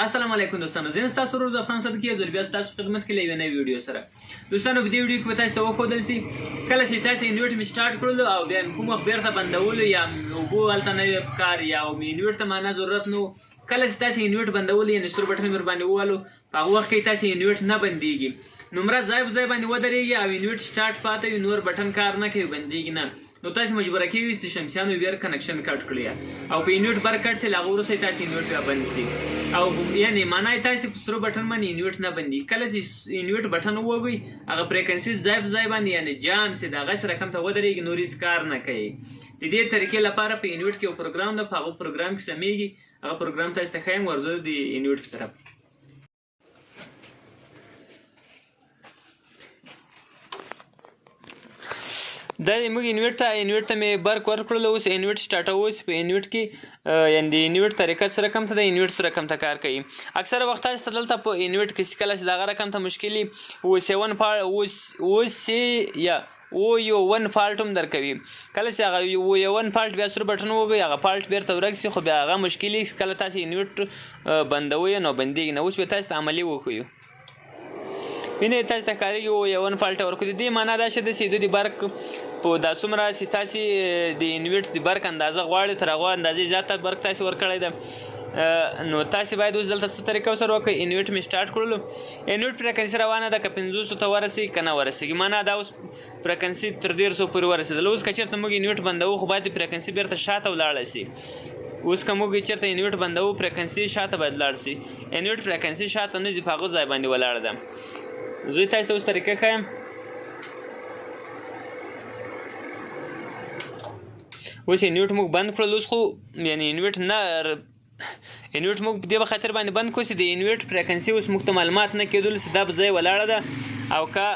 السلام علیکم دوستانو، زه ستاسو ورور ظفر صدقي یو ځل بیا ستاسو په خدمت کې له یوې نوې ویډیو سره. دوستانو، په دې ویډیو کې به تاسو ته وښودل سي کله چې تاسو انویټ مې سټارټ کړلو او بیا مې کوم وخت بیرته بندولو یا اوبو هلته نه وي پکار یا مې انویټ ته معنا ضرورت نه، کله چې تاسو انویټ بندولو یعنې سور بټن مې ورباندې ووهلو، په هغه وخت کې تاسو انویټ نه بندیږي، نمره ځای په ځای باندې ودرېږي او انویټ سټارټ پاته وي، نور بټن کار نه کوي، بندیږي نه. نو تاسو مجبوره کېږئ چې شمسیانو بیر connection cut کړئ او په انویټ بر کټ سي، له هغه وروسته تاسو انویټ بیا بند سي. او یعنې معنا یې تاسو په سرو بټن باندې انویټ نه بندي. کله چې انویټ بټن ووهئ هغه frequency ځای په ځای باندې یعنې جام سي، د هغسې رقم ته ودرېږي، نور هېڅ کار نه کوي. د دې طریقې لپاره په انویټ کې یو پروګرام ده، په هغه پروګرام کې سمېږي. هغه پروګرام تاسو ته ښیم، ورځو د انویټ په طرف. دا موږ انویټ ته مې برق ورکړلو، اوس انویټ سټارټوو. اوس په انویټ کې یعنې د انویټ طریقه څه رقم ته ده، انویټ څه رقم ته کار کوي. اکثره وخت تاسو ته دلته په انویټ کې کله چې دغه رقم ته مشکل وي، او 7 او سی یا او یو 1 fault هم درکوي. کله چې هغه او یو 1 fault بیا سور بټن ووهئ، هغه fault بیرته ورک سي، خو بیا هغه مشکل وي. کله تاسو انویټ بندوئ نو بندیږي نه. اوس به تاسو ته عملي وښیو. وینئ تاسو ته ښکارېږي او یو 1 fault ورکړو. د دې معنا دا شه ده چې د برق په دا څومره چې تاسې د انویټ د برق اندازه غواړئ، تر هغو اندازې زیاته برق تاسې ورکړی ده. نو تاسې باید اوس دلته څه طریقه سره وکړئ. انویټ مې سټارټ کړلو، انویټ frequency روانه ده، که 500 ته ورسېږي که نه ورسېږي، معنا دا اوس frequency تر 150 پورې ورسېدله. اوس که چېرته موږ انویټ بندوو خو باید frequency بیرته شاته ولاړه سي. اوس که موږ چېرته انویټ بندوو frequency شاته باید لاړ سي. انویټ frequency شاته نه ځي، په هغه ځای باندې ولاړه ده. زه تاسو اوس طریقه ښیم. اوس انویټ موږ بند کړل. اوس خو یعنې انویټ نه، انویټ موږ په دې په خاطر باندې بند کړو چې د انویټ frequency اوس موږ ته معلومات نه کېدل چې دا په ځای ولاړه ده او که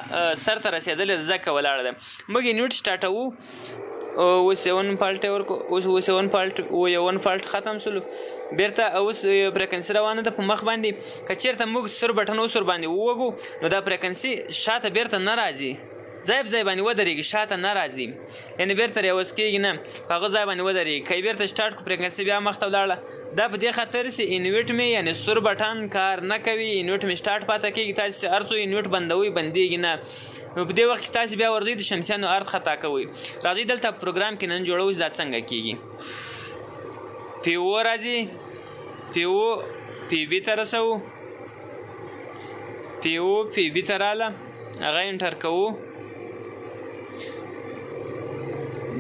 سر ته رسېدلې ده، ځکه ولاړه ده. موږ انویټ سټارټوو، اوس یو 1 fault یې ورکړو، اوس یو 1 fault، او یو 1 fault ختم سولو. بیرته اوس frequency روانه ده په مخ باندې. که چېرته موږ سور بټن اوس ورباندې ووهو نو دا frequency شاته بیرته نه راځي، ځای په ځای باندې ودرېږي، شاته نه راځي، یعنې بیرته reverse کېږي نه، په هغه ځای باندې ودرېږي. که یې بیرته سټارټ کړو frequency بیا مخته ولاړه. دا په دې خاطر چې انویټ مې یعنې سور بټن کار نه کوي، انویټ مې سټارټ پاته کېږي. تاسې چې هر څو انویټ بندوئ بندېږي نه. نو په دې وخت کې تاسې بیا ورځئ د شمسیانو earth خطا کوئ. راځئ دلته پروګرام کې نن جوړوو چې دا څنګه کېږي. پی او راځي، پی او پی بي ته رسوو، پی او پی بي ته راله، هغه enter کوو،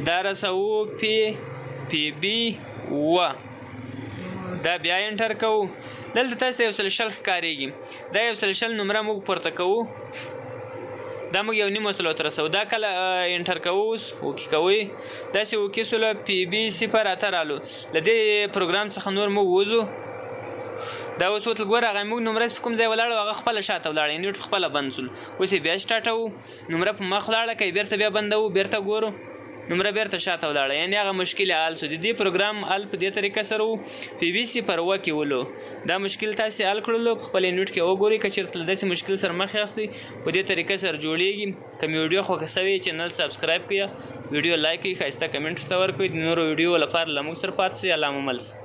دا رسوو پی پی بي 7، دا بیا enter کوو. دلته تاسو ته 120 ښکارېږي، دا 120 نمره موږ پورته کوو، دا موږ 1.5 ته رسوو. دا کله enter کوو، اوس OK کوئ، داسې OK سوله، پی بي 0 8 رالو. له دې پروګرام څخه نور موږ وځو. دا اوس وتل، ګوره هغه موږ نمره په کوم ځای ولاړه هغه خپله شاته ولاړه، انویټ خپله بند سول. اوس یې بیا سټارټوو، نمره په مخ ولاړه، که یې بیرته بیا بندوو، بیرته ګورو نمره بیرته شاته ولاړه، یعنې هغه مشکل یې حل سو. د دې پروګرام حل په دې طریقه سره و، پی بي 0 7 کې ولو. دا مشکل تاسې حل کړلو، په خپل انویټ کې وګورئ. که چېرته له داسې مشکل سره مخ یاستئ په دې طریقه سره جوړېږي. که مې ویډیو خوښه سوې channel subscribe کړئ، ویډیو like کړئ، ښایسته کمنټ ورته ورکړئ. د نورو ویډیو لپاره له موږ سره پاتې سئ. الله مو مل سه.